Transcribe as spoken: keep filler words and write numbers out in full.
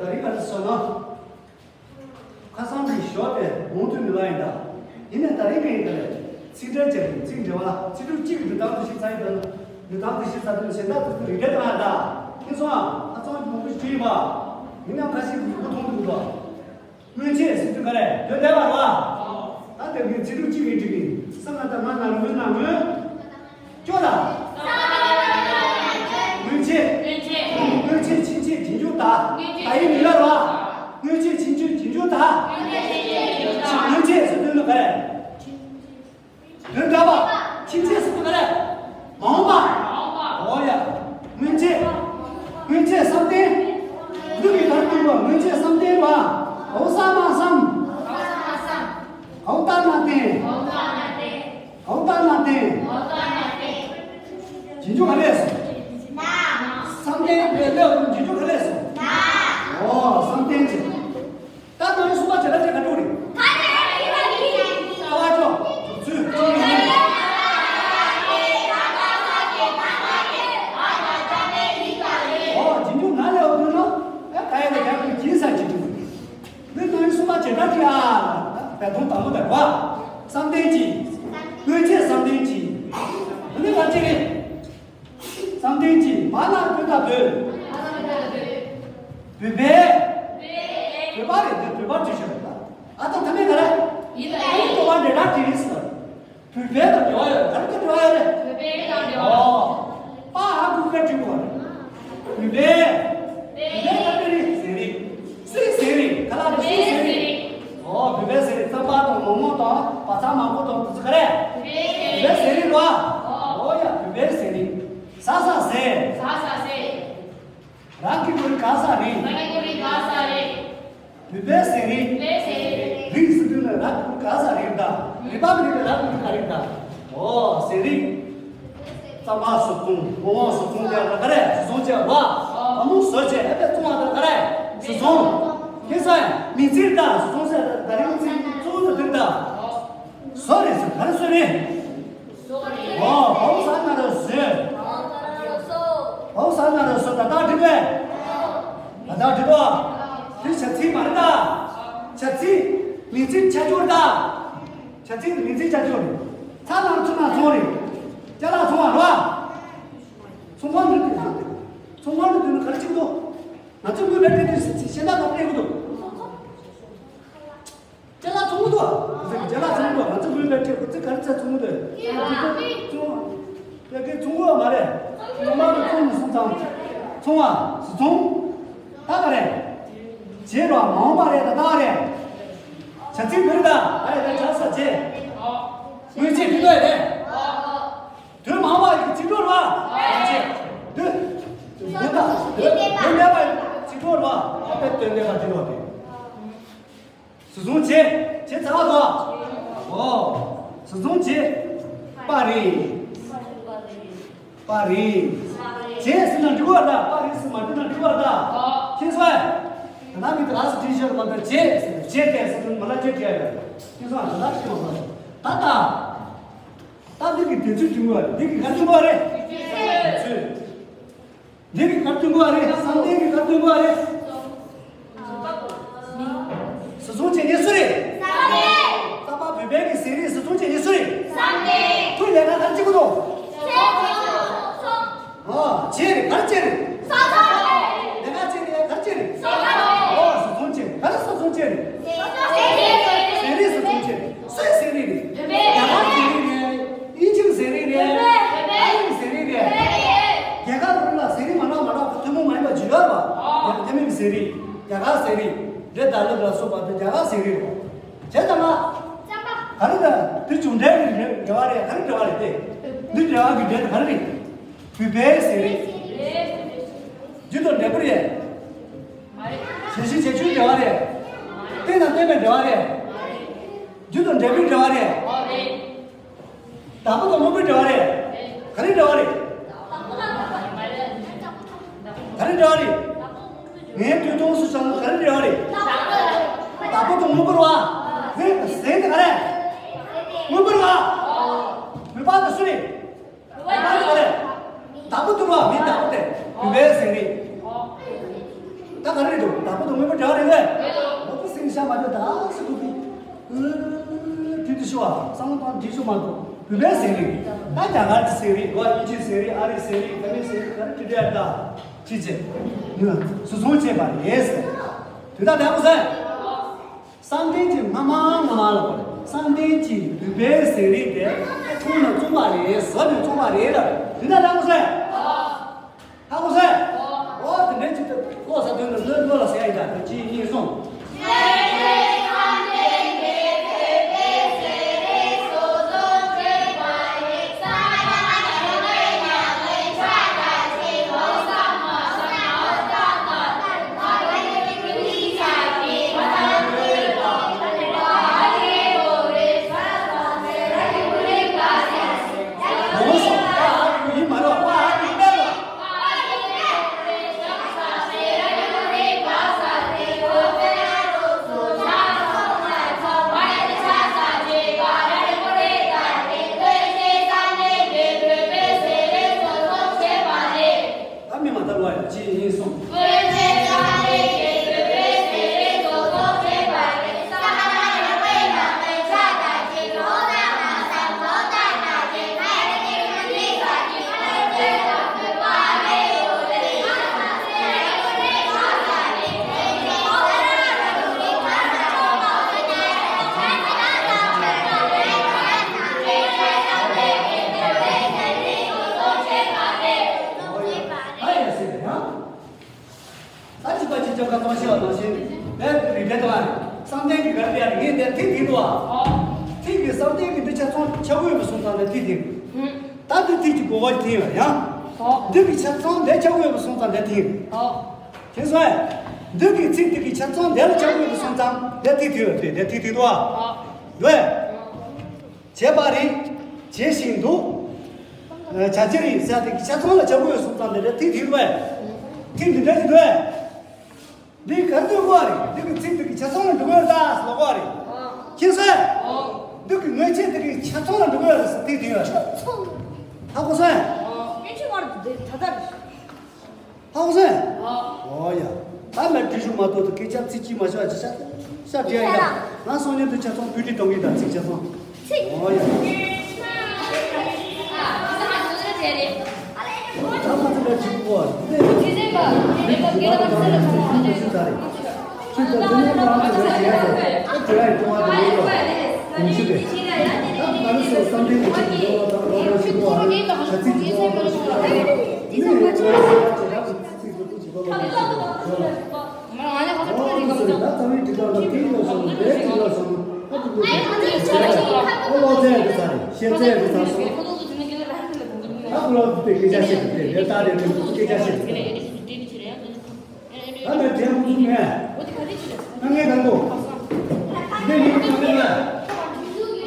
ད་རིང་ག་རེ་ཟེར་ན། ཁ་སང་གི་ཞོགས་པའི་མུ་མཐུད་ནུས་པ་ཡིན་ད། ཡིན་ནའི་ད་རིང་གི་ཡིན་ད་རེད། ཚིག་འགྲེལ་བྱས་རིང་ཚིག་འགྲེལ་བ་ཚིག་གྲུབ་གཅིག་གི་འགྲོ་སྟངས་དེ་ཞིག་ཚར་ཡིན་ད། འགྲོ་སྟངས་དེ་ཞིག་ཚར་དུས་གཞན་དག་ཚིག་ཚིག་རིག་གྲས་དང་ཡང་ད། ཁྱེད་ཚོ་ཨ་ཁ་སང་གི་མུ་མཐུད་བྱས་ཡིན་པ། ཡིན་ནའང་ཁ་ཤས་ཀྱིས་མགོ་མཐོང་གི་འདུག་ད། སྔོན་ཆད་ཟེར་དུས་ག་རེ་དོན་འདས་པ་རེད་བ། ད་དེ་གའི་ཚིག་གྲུབ་གཅིག་གིས་འགྲིག་གི། ས་ང་ད་ང་ན་རུ་མོ་ན་མོ། ཅོ་ད། སྔོན་ཆད། སྔོན་ཆད་ཕྱིན་ཆད་རྗེས་འཇུག་ད། ད་ཡིན་མི་ལ་རེད་བ། སྔོན་ཆད་ཕྱིན་ཆད་རྗེས་འཇུག་ད། སྔོན་ཆད་ཟེར་དུས་ནི་ག་རེ། དོན་འདས་པ། ཕྱིན་ཆད་ཟེར་དུས་ག་རེ། མ་འོངས་པ། འོ་ཡ། སྔོན་ཆད། སྔོན་ཆད་བསམ་གཏན། འདི་གི་གར་བསྟུན་པ་སྔོན་ཆད་བསམ་གཏན་པ། འོ་ས་མ་བསམ། འོ་ཏ་ན་བསྟན། འོ་ཏ་ན་བསྟན། རྗེས་འཇུག་ག་རེ་སོང་། བསམ་གཏན་པའི་སླད་དུ་རྗེས་འཇུག་ག་རེ་སོང་། འོ་བསམ་གཏན་བྱེད། ད་ནང་གསུམ་པ་བྱེད་ལ་བྱེད་ག་འགྲོ་རེད། ཀ་བ་ཅོ། ཚུལ་ཚུལ་ཡིན། འོ་རྗེས་འཇུག་ན་ལས་འོ་དུ་ནོ། ཨེ་ཀ་ཡ་ལ་རྒྱབ་ཀྱི་སྦྱིན་ས་བྱེད་འགྲོ། འདི་ནང་གསུམ་པ་བྱེད་ལ་བྱེད་ཨ། བས་མཐོང་དང་པོ་དང་བ། བསམ་གཏན་གྱི། སྔོན་ཆད་བསམ་གཏན་གྱི། འདི་ནི་ག་ཅི་རེད། བསམ་གཏན་གྱི་བ་ན་བོད་ད་བོད། བོད་པའི། བོད་པ་རེད་དེ་བོད་པ་བྲིས་ཤག་ཨ་ད་ད་མེད་ག་རེད། ཡིན་ད་ཡིན། བོད་པ་འདྲ་འདྲ་བྲིས་རེད་ཟེར། བོད་པའི་དང་འབྲེལ་བ་ཡོད། ག་རེ་དང་འབྲེལ་བ་ཡོད་རེད། བོད་པའི་དང་འབྲེལ་བ། ཨོ། པ་ཧ་གུ་ཀ་བྲིས་པ་རེད། བོད་པའི། བོད་པའི་ག་རེ་རེད། ཟས་རིགས། སུའི་ཟས་རིགས། ག་ལ་རེད། སུའི་ཟས་རིགས། ཨོ་བོད་པའི་ཟས་རིགས་རྩམ་པ་དང་ལོ་མོ་དང་བག་ཚ་མང་པོ་དང་དེ་ཚོ་ག་རེ། བོད་པའི་ཟས་རིགས་རེད་བ། ཨོ་ཡ་བོད་པའི་ཟས་རིགས། ཟ་ཟ་ཟས། ཟ་ཟ་ཟས། རང་གི་མགོ་རིལ་ག་ཟ་རེད། རང་གི་མགོ་རིལ་ག་ཟ་རེད། བོད་པའི་ཟས་རིགས། བོད་པའི་ཟས་རིགས། རིགས་ཟེར་དུས་ལ་རང་གི་མགོ་རིལ་ག་ཟ་རེད་ད། རིགས་པ་མི་རིགས་ལ་རང་གི་མགོ་རིལ་ག་རེད་ད། ཨོ་ཟས་རིགས། རྩམ་པ་ཟོ་ཚོང་། སྔོ་མ་ཟོ་ཚོང་བྱས་ལ་ག་རེ་ཟོ་ཚོང་བྱས་བ། ཨ་མོ་ཟོ་བྱས་ཨ་ཕས་བཙོང་བ་ད་ག་རེ་ཟོ་ཚོང་། ཁྱེད་ཚོ་མི་ཚིར་ད་ཟོ་ཚོང་ཟེར་ད་རིང་ཚིག་གཙོ་བོ་དེ་ད། ཟོ་རེད་ཟེར་ག་རེ་ཟོ་རེད། ཨོ་བའོ་ས་ན་རོ་ཟོས། བའོ་ས་ན་རོ་ཟོས་ད་ལྟ་འགྲིག་པས། ད་ལྟ་འགྲིག་པ། དེ་བྱ་ཚིག་མ་རེད་ད། བྱ་ཚིག་མིང་ཚིག་ཆ་འཇོག་རེད་ད། བྱ་ཚིག་མིང་ཚིག་ཆ་འཇོག་རེད། ཚ་ལང་ཚོ་ན་ཚོང་རེད། ཅ་ལག་ཚོང་བ་རེད་བ། ཚོང་བ་འདི་དེ་ཚོང་བ་འདི་དེ་ནི་ག་རེ་བྱེད་ཀྱི་འདུག་ང་ཚོ་དངུལ་ལས་སྤྲད་དུས་གཞན་དག་དང་སྤྲད་ཀྱི་འདུག་ཅ་ལག་ཚོང་གི་འདུག་ཨ། ཅ་ལག་ཚོང་གི་འདུག་ང་ཚོ་དངུལ་ལས་སྤྲད་དགོས་ཚེ་ག་རེ་ཚེ་ཚོང་གི་འདུག་ཚོང་བ། ཡ་གི་ཚོང་གི་མ་རེད། ངོ་མ་གི་ཚོང་མི་སོང་ཙང་། ཚོང་བ། ཟོ་ཚོང་། ད་ག་རེད། བྱེད་རོགས་མ་འོངས་པ་རེད་ད་ད་རེད། བྱ་ཚིག་འདིར་ད་ཨ་ཡ་ད་བྱ་ས་བྱེད། སྔོན་ཆད་འདི་ལྟ་རེད། དོན་མ་འོངས་པ་ཡི་གི་ཚིག་གྲོགས་རེད་བ། བྱེད། འདི། འདི་ད། འདི་འདི་འདས་པ་ཡི་ཚིག་གྲོགས་རེད་བ། ཨ་ཕས་དོན་འདས་པ་འདི་རོགས་དེ། ཟོ་ཚོང་བྱེད། བྱེད་ཚར་བ་དང་། ཨོ། ཟོ་ཚོང་བྱེད། པ་རེད། པ་རེད། བྱེད་ཟེར་ན་འགྲིག་པ་ད། པ་རེད་ཟེར་མ་འགྲིག་ན་འགྲིག་པ་ད། ཁྱེད་ཚོ། ད་ནང་གི་ད་ལ་སི་ཊི་ཤར་མ་ད་བྱེད་ཟེར་ན་བྱེད་དེ་ཟེར་ན་མ་ལ་བྱེད་བྱེད་ཡ། ཁྱེད་ཚོ་ད་ལ་ཤེས་པ་མ་རེད། ད་ད། ད་འདི་གི་དུས་ཚོད་འགྲིག་པ་རེད། འདི་གི་ག་འགྲིག་པ་རེད། དུས་ཚོད། འདི་གི་ག་སྟོན་དགོས་རེད། བསམ་གཏན་གི་ག་སྟོན་དགོས་རེད། ཟོ་ཚོང་བྱེད་མཁན་སུ་རེད། བསམ་གཏན། རྩམ་པ་བོད་པའི་གི་ཟས་རིགས་ཟོ་ཚོང་བྱེད་མཁན་སུ་རེད། བསམ་གཏན། ཁོས་ལས་ཀ་ག་རེ་བྱེད་དགོས་འདུག་ཨ། བྱེད་རེད། ག་རེ་བྱེད་རེད། ཟོ་ཚོང་རེད། ལས་ཀ་བྱེད་རེད། ག་རེ་བྱེད་རེད། ཟོ་ཚོང་རེད། ཨོ་ཟོ་ཚོང་བྱེད། ག་རེ་ཟོ་ཚོང་བྱེད་རེད། ཟོ་ཚོང་བྱེད་རེད། ཟས་རིགས་ཟོ་ཚོང་བྱེད་རེད། སུའི་ཟས་རིགས་རེད། རྒྱ་གར་ཟས་རིགས་རེད། དབྱིན་ཇིའི་ཟས་རིགས་རེད། ཨ་རིའི་ཟས་རིགས་རེད། རྒྱ་གར་ལ་ཟས་རིགས་མ་འདྲ་མ་འདྲ་ཐུན་མོང་མ་ཡིན་པ་ཅིག་ཡོད་རེད་པ། རྒྱ་རྒྱ་མི་གི་ཟས་རིགས། རྒྱ་གར་ཟས་རིགས། འབྲས་དང་ལུད་ལ་སོགས་པ་དེ་རྒྱ་གར་ཟས་རིགས་རེད། བྱས་ཙང་ང་། ག་རེ་ད་དེ་བྱུང་འབྲས་ཀྱི་འབྲེལ་བ་རེད། ག་རེ་འབྲེལ་བ་རེད་དེ། འདི་འབྲེལ་བ་གི་འབྲས་དེ་ག་རེ་རེད། བོད་པའི་ཟས་རིགས། རྒྱུ་དང་འབྲས་བུ་རེད། བྱ་གཞི་བྱ་རྒྱུའི་འབྲེལ་བ་རེད། རྟེན་དང་བརྟེན་པའི་འབྲེལ་བ་རེད། རྒྱུ་དང་འབྲས་བུའི་འབྲེལ་བ་རེད། བདག་པོ་དང་དངོས་པོའི་འབྲེལ་བ་རེད། ག་རེའི་འབྲེལ་བ་རེད། ག་རེའི་འབྲེལ་བ་རེད། ངའི་དུས་ཐུང་སུ་བྱང་ག་རེའི་འབྲེལ་བ་རེད། བདག་པོ་དང་དངོས་པོ་རེད་བ། ངའི་ཟས་དེ་ག་རེ། དངོས་པོ་རེད་བ། བོད་པ་དེ་སུ་རེད། བོད་པ་དེ་ག་རེ། བདག་པོ་དེ་རེད་བ། ངའི་བདག་པོ་དེ་བོད་པའི་ཟས་རེད། ད་ག་རེ་རེད་འདུག་བདག་པོ་དང་དངོས་པོ་འབྲེལ་བ་རེད་པས། ལོག་པ་སེམས་ཤར་མ་འདོད་ད་སུ་ཐུག་གི། ཨུ། དུས་དུ་ཤི་བ་བསམ་བློ་བཏང་དུས་ཤི་མ་ཐུབ་བུད་པའི་ཟས་རིགས། ད་རྒྱ་གར་གྱི་ཟས་རིགས་གོ་དབྱིན་ཇིའི་ཟས་རིགས་ཨ་རིའི་ཟས་རིགས་བོད་མིའི་ཟས་རིགས་ག་རེ་ཁྲི་ཁྲི་ཨ་ད་ཁྲི་ཆེ། ཡིན་ལ་སུ་ཚོང་བྱས་པ་རེད་ཟེར། དུས་ད་ལྟ་ཧ་གོ་སོང་། བསམ་གཏན་གྱི་སྔ་མ་སྔ་མ་ལ་བར་བསམ་གཏན་གྱི་བུད་པའི་ཟས་རིགས་དེ་འཁྲུངས་ནས་བཙུགས་པ་རེད་ཟོས་ནས་བཙུགས་པ་རེད་ལ་དུས་ད་ལྟ་ཧ་གོ་སོང་། ཧ་གོ་སོང་། འོ་དེ་འདྲའི་ཅིག་ཏུ་ལྐོག་ཟ་དོན་དུ་ལོས་ལོས་ལ་ཟེར་ཡ་ཡིན་ད་དེ་གཅིག་གཉིས་གསུམ། ད་མི་མ་ད་ལོ་ཡ་གཅིག་གཉིས་གསུམ། ད་གཅིག་པ་གཅིག་རྐྱང་ཁ་སང་བཤད་པ་ནང་བཞིན་ལས་རིགས་འགྲེ་དང་བསམ་གཏན་གྱི་གར་པའི་ངས་དེ་ཐིག་ཐིག་འདུག་ཨ། ཐིག་གི་བསམ་གཏན་གྱི་འདི་ཆ་ཚང་ཆ་དགོས་པའི་སོང་ཙང་དེ་ཐིག་ཐིག་ད་འདི་ཐིག་གི་གོ་བ་ཐིག་ཡོད་ཡང་འདི་གི་ཆ་ཚང་དེ་ཆ་དགོས་པའི་སོང་ཙང་དེ་ཐིག་ཐིག་སོང་ཨེ། འདི་གི་ཚིག་དེ་གི་ཆ་ཚང་དེ་ལ་ཆ་དགོས་པའི་སོང་ཙང་དེ་ཐིག་ཐིག་ཡོད་དེ་དེ་ཐིག་ཐིག་འདུག་ཨ། འདུག་ཨེ། བྱས་པ་རེད། བྱེད་བཞིན་འདུག་བྱ་རྒྱུ་རེད་ཟེར་དེ་གི་ཆ་ཚང་ལ་བྱ་དགོས་ཡོད་སོང་ཙང་དེ་འདྲ་ཐིག་ཐིག་རེད། ཐིག་འདི་འདྲ་ཞིག་འདུག་འདི་ག་འདོད་དགོས་རེད། འདི་གི་ཚིག་འདི་གི་ཆ་ཚང་ལ་འགྲོ་དགོས་ད་ལོག་དགོས་རེད། ཁྱེད་སོང་། འདི་གི་ངོས་ཆེན་འདི་གི་ཆ་ཚང་ལ་འགྲོ་དགོས་རེད་ཟེར་ཐིག་ཐིག་ཡོད་རེད། ཧ་གོ་སོང་། ཧ་གོ་སོང་། ཨོ་ཡ། ད་མེད་དྲི་ཞུ་མ་གཏོགས་དུ་སྐད་ཆ་ཚིག་གཅིག་མ་ཤོད་ཅི་ཤ་ཤ་བྲིས་ཡ། ང་སང་ཉིན་དུ་ཆ་ཚང་བུ་ཁྲིད་གཏོང་གི་ད་ཚིག་ཆ་ཚང་། ཨོ་ཡ། ད་ཚང་མ་ཚོ་ཚོ་བྲིས་རེད། ད་ང་ཚོ་ལ་ཅིག་གོ་བ་དེ་ཚིག་ཚིག་པ་དེ་ལ་སྐད་ཆ་ཚིག་ལ་ཚང་མ་ཚོ་ཚིག་ཚིག་ད་རེད། ཁྱོད་ཚོ་དེ་ནས་ང་ཚོ་ལ་བྲིས་ཡ་ཚོ་བྲིས་ཡ་གཏོང་བ་དེ་ཡིན་ལ་ཡིན་ཤི་རེད། ད་ང་ཚོ་བསམ་གཏན་གྱི་ཅིག་གི་ལོ་ལ་ད་ལོ་ལ་ཞིག་གོ་བ་རེད། ད་ཚིག་གི་ལོ་ལ་ཞིག་གོ་བ་རེད།